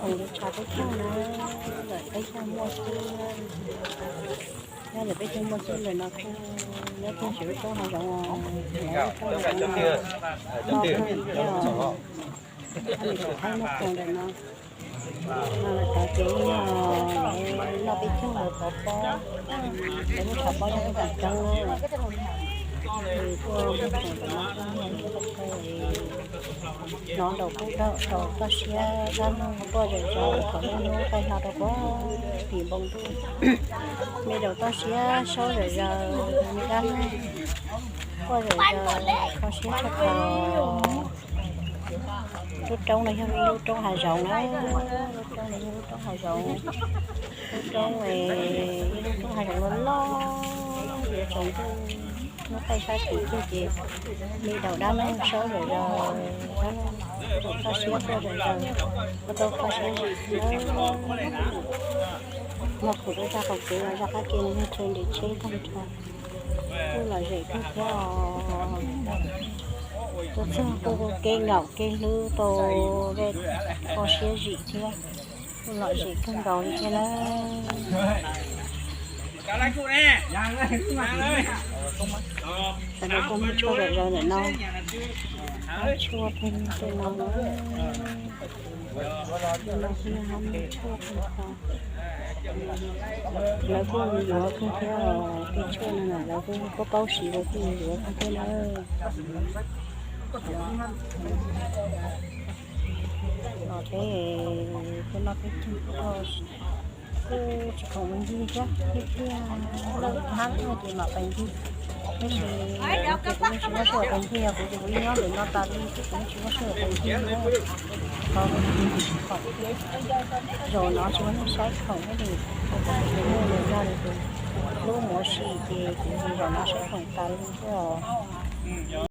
Khoom li tshav peb caug na, lawm peb caug muaj xwb, nyob lawm peb caug muaj xwb ntawm no kuj nyob kiag tsis lub roob hav zoov os, lub roob hav zoov no noj kawg thiab os. Ob niam txiv Thaib muaj khoom ntawm no, no lawv cov ces yog lawv noj peb caug lawv pov pob, lawv lub tshav pob nyob pem cov coob na, es tuaj muag khoom ntawm no kuj yog ib qho chaw hnov nraum qub dawm rau toj siab dab neeg quaj zom zaws thaum lub hnub qaij hlo rau pem tim npoo ntuj. Me daum toj siab saub zom zaws, me dab neeg quaj zom zaws, kho siab tshaj plaws. Lub roob no yog lub roob hav zoov na, lub roob no yog lub roob hav zoov, lub roob, lub roob hav zoov loj loj, yuav tsaus ntuj, hnub qaij sab tim kiag ces me daum dab neeg saub zom zaws, dab neeg toj siab quaj zom zaws, ua rau kho siab zim na. Muag khoom rau zaj qaum kev los zaj qab kev no yog chaw nres tsheb tag nrho, kuj lom zem kawg thiab os. Tuaj txog kuj kev ngaum kev hlwb tau kho siab zim thiab, kuj lom zem kawg nkaus li thiab na. Sawv daws kuj muaj tshuaj zom zaws ntawm no, tshuaj pheej tej no, tej no xwb ho muaj tshuaj pheej kho. Lawv kuj yuav kawg thiab os, tej tshuaj no na lawv kuj paub paub siv lawv kuj yuav kawg thiab na. Los peb tuaj noj peb caug, kuj tsis khoom mus ncig thiab, tiag tiag lawm hab tuaj ces mam pais ncig. Tab sis kuv ces kuv yeej tsis muaj sij hawm pais ncig, yog kuv ces kuv yeej nyob ntawm no tas li xwb, kuv yeej tsis muaj sij hawm pais ncig li. Qhov zaum no tsis muaj neeg saib khoom thiab li, kuv tus hlub mus ua si ces kuv zaum no saib khoom tas li xwb os.